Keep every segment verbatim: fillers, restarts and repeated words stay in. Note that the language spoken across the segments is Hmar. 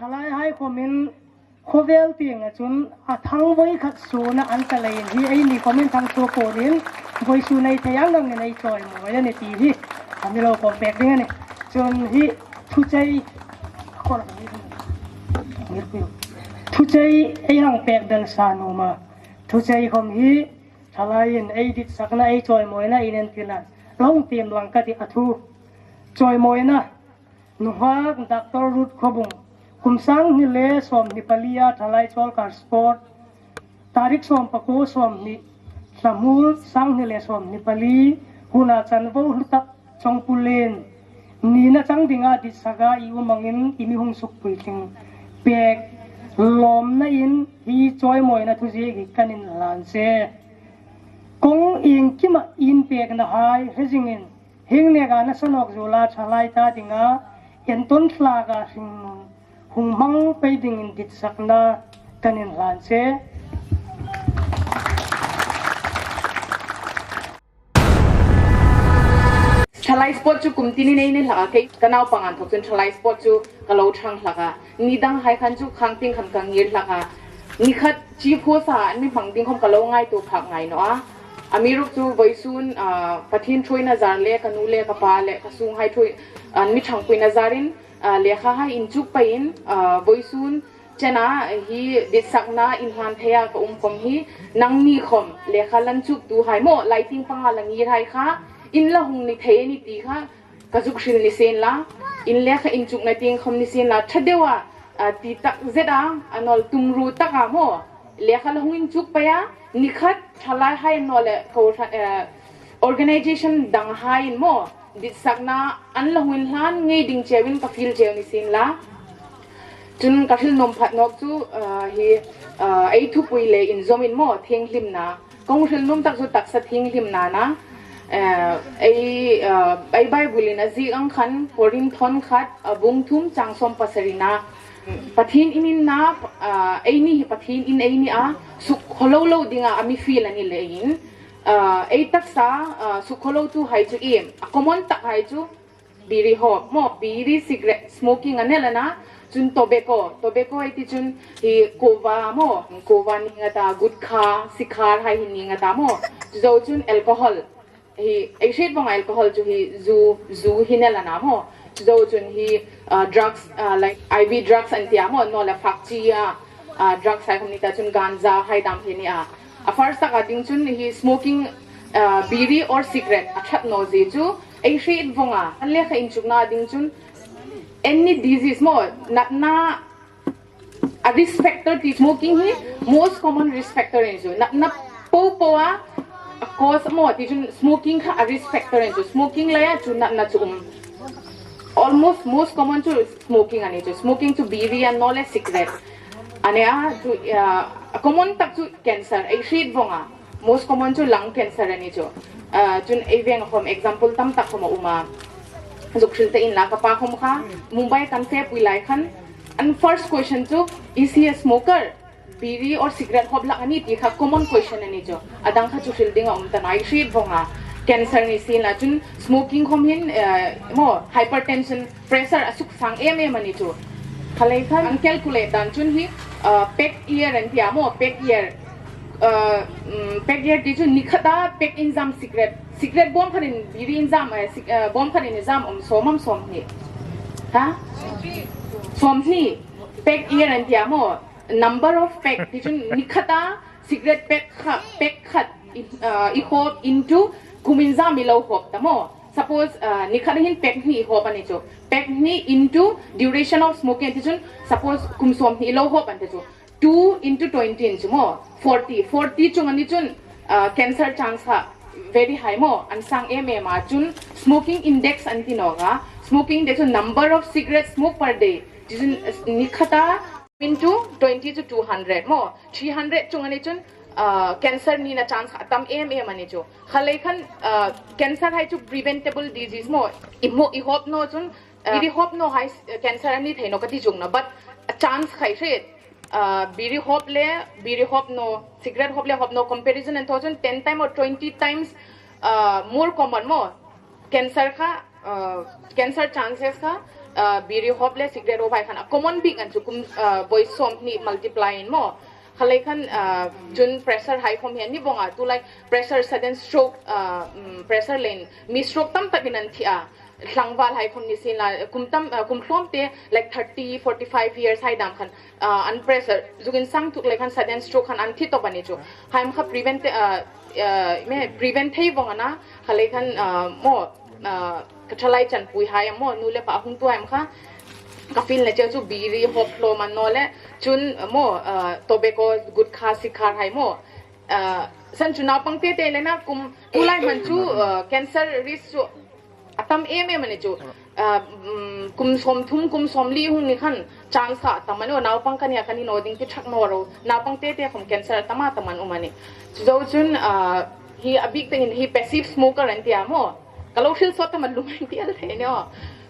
Thalaihai khomin khawvel tienga chun a thang voi khat suona an ta leiin hi eini khomin thang suo ponin voisun ei thei ang angin ei chawimawi a ni ti hi a mi lo ko pek ding a ni. Chun hi thuchei, thuchei ei hang pek belsa nuom a. Thuchei khom hi thalaiin ei ditsakna, ei chawimawina in en tila long tiem lang ka ti a thu. Chawimawina, nunghak Doctor Ruth Khawbung, kum sang hni le sawm hni palia Thalai Chawlkar Sport, tarik sawm pakuo sawm hni, Lhamul sang hni le sawm hni pali, huna chanvo hlu tak chawng pulin, nina chang dinga ditsaka i um angin i mi hung suk puitling pek lawmna in hi chawimawina thu ziek hi kan inhlan che. Kong iengkima in pekna hai hre zingin, hieng neka nasa nawk zuola thalai ta dinga entawn hlaka hringnun hung hmang pei dingin ditsakna kan inhlan che. Thalai Sport chu kum tinin ei ni hlak a, kei ka naupang inthawk chun Thalai Sport chu ka lo ṭhang hlak a. Ni dang hai khan chu khang tieng khan ka ngir hlak a. Ni khat chi phuosa an mi hmang ding khom ka lo ngaituo phak ngai naw a. Amiruokchu vawisun, ah, Pathien ṭhuoina zar le ka nu le ka pa le ka sunghai ṭhuoi-, an mi ṭhangpuina zarin, ah, lekha hai inchuk peiin, ah, vawisun chena hi ditsakna inhlan theia ka um khom hi nangni khom lekha la inchuktuhai maw, lai tieng panga la ngirhai kha in la hung ni thei a ni ti kha ka zuk hril ni sien la, in lekha inchukna tieng khom ni sien la, ṭha deua, ah, ti tak zeta, a nawl tumru taka maw, lekha la hung inchuk peia, ni khat thalaihai naw le ko hra-, eh, organization danghaiin maw, ditsakna an la hung inhlan ngei ding cheuin ka fiel cheu ni sien la. Chun ka hril nuom phak nawk chu, ah, hi, ah, ei thupui le inzawmin maw, thienghlimna. Kong hril nuom tak chu taksa thienghlimna a na. Eh, ei, ah, ei Bible-in a ziek ang khan Korinth khat, a bung thum chang sawm pasarina. Pathien in a na, ah, eini hi Pathien in ei ni a, suk khawlo lo dinga a mi fiel a ni leiin. Ah, ei taksa, ah, suk khawlotuhai chu iem, a common takhai chu biri hawp maw, biri, cigarette, smoking a ni el a na, chun tobacco, tobacco ei ti chun hi kova maw, kova ni nga ta, gutkha, sikhar hai hi ni nga ta maw, chu zo chun alcohol, hi ei hriet vong alcohol chu hi zu, zu hi ni el a na maw, chu zo chun hi, ah, drugs, ah, like I V drugs an ti a maw, naw la fakchi a, ah, drugs hai khom ni ta chun ganja hai dam hi ni a. A first taka ding chun hi smoking, ah, biri or cigarette a ṭhat naw zie chu ei hriet vonga, an lekha inchukna ding chun any disease maw, natna a risk factor ti smoking hi most common risk factor a ni chu. Natna popoa a cause maw ti chun smoking kha a risk factor a ni chu. Smoking leia chu natna chu um. Almost most common chu smoking a ni chu. Smoking chu biri a naw le cigarette a ni a chu, ah, a common tak chu cancer ei hriet vonga. Most common chu lung cancer a ni chu. Ah, chun ei veng khom example tam tak khom a um a. Zuk hril ta in la ka pa khom kha Mumbai kan fepui lai khan an first question chu, "Is he a smoker?" Biri or cigarette hawp hlak a ni ti kha common question a ni chu. A dang kha chu hril ding a um ta naw, ei hriet vonga. Cancer ni sien la chun smoking khom hin, eh, maw, hypertension, pressure a suk sang em em a ni chu. Kha lei khan an calculate dan chun hi, uh, pack year an ti a maw, pack year. Uh, mm, pack year ti chu ni khata pack inzam cigarette. Cigarette bawm khatin biri inzam, eh, cig-, eh, bawm khatin inzam um sawm am sawmhni. Ha? Sawmhni. Pack year an ti a maw. Number of pack ti chun ni khata cigarette pack kha, pack khat i, uh, i hawp into kum inzam i lo hawp ta maw. Suppose, uh, ni khat hin pack hni i hawp a ni chu. Pack hni into duration of smoking ti chun suppose kum sawmhni i lo hawp an ti chu. Two into twenty an chu maw. Forty. Forty chung a ni chun, uh, cancer chance kha very high maw. An sang em em a chun smoking index an ti nawk a. Smoking index chu number of cigarette smoke per day. Ti chun, uh, ni khata into twenty chu two hundred maw, three hundred chung a ni chun, ah, cancer nina chance kha a tam em em a ni chu. Kha lei khan, ah, cancer hai chu preventable disease maw, i maw, i hawp naw chun, ah, biri hawp naw hai, ah, cancer a ni thei naw ka ti chung naw, but a chance kha i hriet, ah, biri hawp le, biri hawp naw, cigarette hawp le hawp naw comparison an thaw chun ten time or twenty times, ah, more common maw, cancer kha, uh, cancer chances kha, Ah, biri hawp le cigarette hawp hai khan a common bik an chu kum, ah, voi sawmhni multiply in maw. Kha lei khan, ah, chun pressure hai khom hi a ni vong a, tulai pressure, sudden stroke, ah, mm, pressure leiin mi stroke tam takin an thi a. Tlangval hai khom ni sien la, kum tam, ah, kum tlawm te, like, thirty, forty-five years hai dam khan, ah, an pressure zukin sang thuk lei khan sudden stroke khan an thi tawp a ni chu. Hai am kha prevent, ah, ah, me prevent thei vong a na, kha lei khan, ah, maw, ah, ka thalai chanpui hai am maw, nu le pa hung tu hai am kha, ka feel na cheu chu biri hawp hlawm an naw le, chun, ah, maw, ah, tobacco, gutkha, sikhar hai maw. Ah, san chu naupang te te le na kum, tulai man chu, ah, cancer risk chu a tam em em a ni chu. Ah, mm, kum sawmthum, kum sawmli hung ni khan chance kha a tam a ni, naupang ka nia ka ni naw ding ti thak naw ro. Naupang te te khom cancer tam a tam an um a ni. Chu zo chun, ah, hi a bik takin hi passive smoker an ti a maw. Ka lo hril sawt tam a lung an ti el thei ni aw.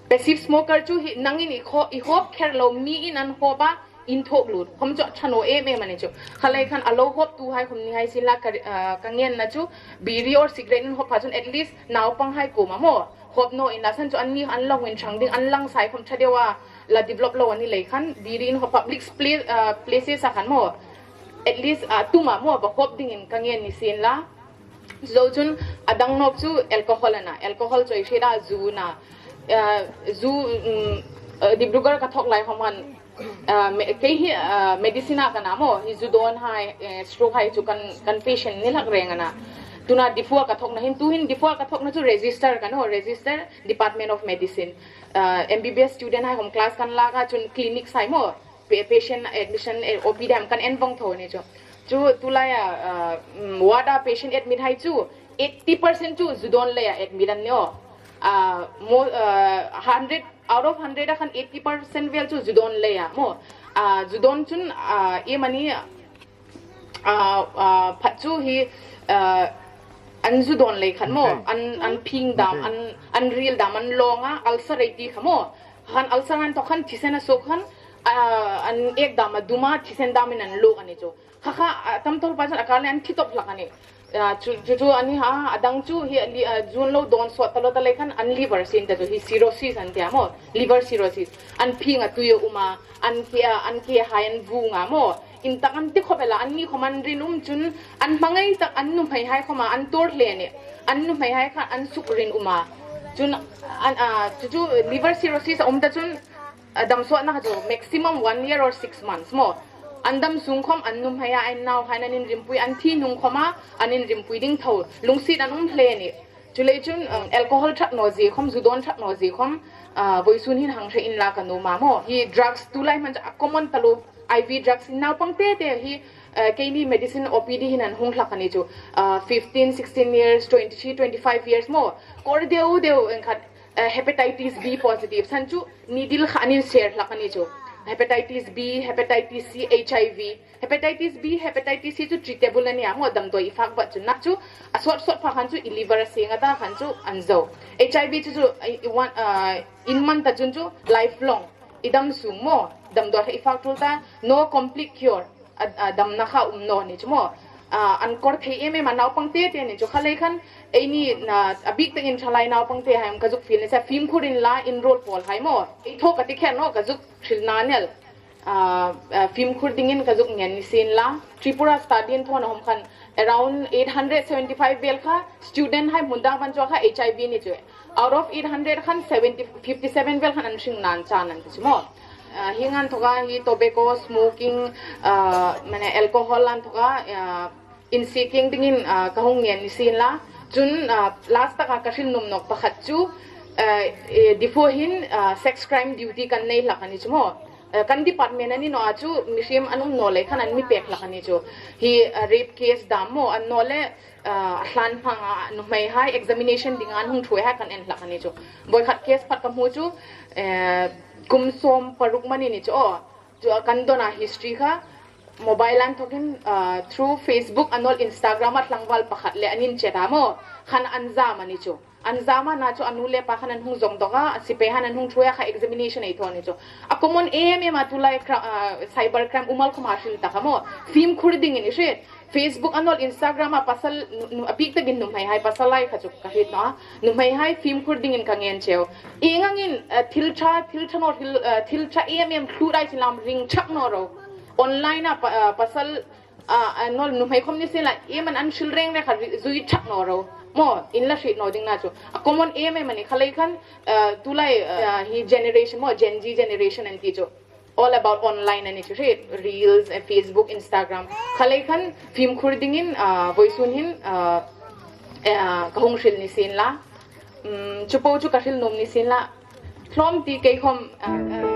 Passive smoker chu hi nangin i khaw-, i hawp kher lo, miin an hawp a, in thawk lut khom chu a ṭha naw em em a ni chu. Kha lei khan a lo hawp tu hai khom ni hai sien la ka, ah, ka ngen na chu biri or cigarette in hawp pha chun at least naupang hai kuoma maw hawp naw inla, san chu an ni an lang in chang ding, an lang sai khom ṭha deu a la develop lo a ni lei khan biri in hawp public pla-, ah, places a khan maw at least, ah, tuma maw va hawp dingin ka ngen ni sien la. Zo chun a dang nawk chu alcohol a na, alcohol chu ei hriet a, zu a na, ah, zu, mm, ah, Dibrugarh ka thawk lai khom khan, ah, me-, kei hi, ah, medicine a ka na maw, hi zu dawn hai, eh, stroke hai chu kan, kan patient ni hlak reng a na. Tuna Diphu a ka thawk na hin, tu hin Diphu a ka thawk na chu register ka naw, register Department of Medicine. Ah, M B B S student hai khom class kan lak a chun clinic sai maw, pa-, patient admission, eh, O P D hai am kan en vong tho ni chu. Chu tulai a, ah, mm, ward a patient admit hai chu eighty percent chu zu dawn leia admit an ni aw. Ah, mo-, ah, hundred, out of hundred a khan eighty percent vel chu zu dawn leia maw. Ah, zu dawn chun, ah, em a ni, ah, ah, phat chu hi, ah, an zu dawn lei khan maw, an, an phing dam, an, an ril dam, an lawng a, ulcer ei ti kha maw. Khan ulcer han thawk khan thisen a suok khan, ah, an ek dam a dum a, thisen dam in an luok a ni chu. Kha kha, ah, tam tawp pa chun a kar le an thi tawp hlak a ni. Ah, chu, chu, chu a ni ha, a dang chu hi li-, ah, zu an lo dawn sawt ta lo ta lei khan an liver sin ta chu hi cirrhosis an ti a maw, liver cirrhosis. An phing a tui a um a, an ke a, an ke hai an vung a maw. In tak an ti khawp el a, an ni khom an rin um chun, an hmangai tak an nuhmei hai khom a, an tuor hle a ni. An nuhmei hai kha an suk rin um a. Chun, an, ah, chu chu liver cirrhosis a um ta chun, a dam suokna kha chu maximum one year or six months maw. An dam sung khom an nuhmei a, an nau hai an inrimpui, an thi hnung khom a, an inrimpui ding tho. Lungsiet an um hle a ni. Chuleiin chun, um, alcohol ṭhat naw zie khom, zu dawn ṭhat naw zie khom, ah, voisun hin hang hre inla ka nuom a maw. Hi drugs tulai hmang chu a common taluo, I V drugs hi naupang te te hi, ah, keini medicine O P D hin an hung hlak a ni chu. Ah, fifteen, sixteen years, twenty-three, twenty-five years maw. Kawr deu deu en khat, ah, hepatitis B positive san chu needle kha an inser hlak a ni chu. Hepatitis B, hepatitis C, H I V. Hepatitis B, hepatitis C chu treatable a ni a maw, damdawi i fak vat chun na chu, a sawt sawt pha khan chu i liver a seng a ta khan chu an zo. H I V chu chu, i, i wan, ah, in man ta chun chu lifelong, i dam sung maw, damdawi i fak tul ta, no complete cure, a, a damna kha um naw ni chu maw. Ah, an kawr thei em em a naupang te te ni chu kha lei khan, eini na, a bik takin thalai naupang te hai am ka zuk fiel ni sa, fimkhur inla, inruol pawl hai maw. Ei thaw ka ti kher naw, ka zuk hril na nel. Ah, ah, fimkhur dingin ka zuk ngen ni sien la. Tripura study an thaw na hom khan around eight hundred seventy-five vel kha student hai hmun dang pan chu kha H I V ni chu. Out of eight hundred khan seventy, fifty-seven vel khan an hring nan chan an ti chu maw. Ah, hieng an thawka hi tobacco, smoking, ah, mane alcohol an thawka, ah, insie keng dingin, ah, ka hung ngen ni sien la. Chun, ah, last taka ka hril nuom nawk pakhat chu, ah, eh, Diphu hin, ah, sex crime duty kan nei hlak a ni chu maw. Eh, kan department a ni naw a chu mihriem an um naw lei khan an mi pek hlak a ni chu. Hi, ah, rape case dam maw an naw le, ah, a hlan hmang a nuhmei hai examination dinga an hung thuoi hai kan en hlak a ni chu. Voi khat case phat ka hmu chu, eh, kum sawm paruk mani ni chu aw. Chu a kan dona history kha mobile an thawkin, ah, through Facebook a naw le Instagram a tlangval pakhat le an inchat a maw. Khan an zam a ni chu. An zam a, nachu a nu le pa khan an hung zong dawk a, a sipai han an hung ṭhuoi a, kha examination ei thaw ni chu. A common em em a tulai cri-, ah, cyber crime umal khawma hril ta kha maw. Fimkhur dingin i hriet. Facebook a naw, Instagram a pasal nu-, nu-, a bik takin nuhmeihai, pasalhai kha chu ka hriet naw a. Nuhmeihai fimkhur dingin ka ngen cheu. Ieng angin, ah, thil ṭha, thil ṭha naw, thil, ah, thil ṭha em em hlut ei ti lam ring chak naw ro. Online a pa-, ah, pasal, ah, ah, naw, nuhmei khawm ni sien la, iem an an hril reng reng kha ri-, zui chak naw ro. Maw, in la hriet naw ding nachu. A common em em a ni kha lei khan, ah, tulai, ah, hi generation maw, Gen Z generation an ti chu. All about online a ni chu hriet, reels, eh, Facebook, Instagram. Kha lei khan fimkhur dingin, ah, voisun hin, ah, eh, ah, ka hung hril ni sien la. Um, chu po chu ka hril nuom ni sien la. Hlawm ti kei khawm, ah, ah,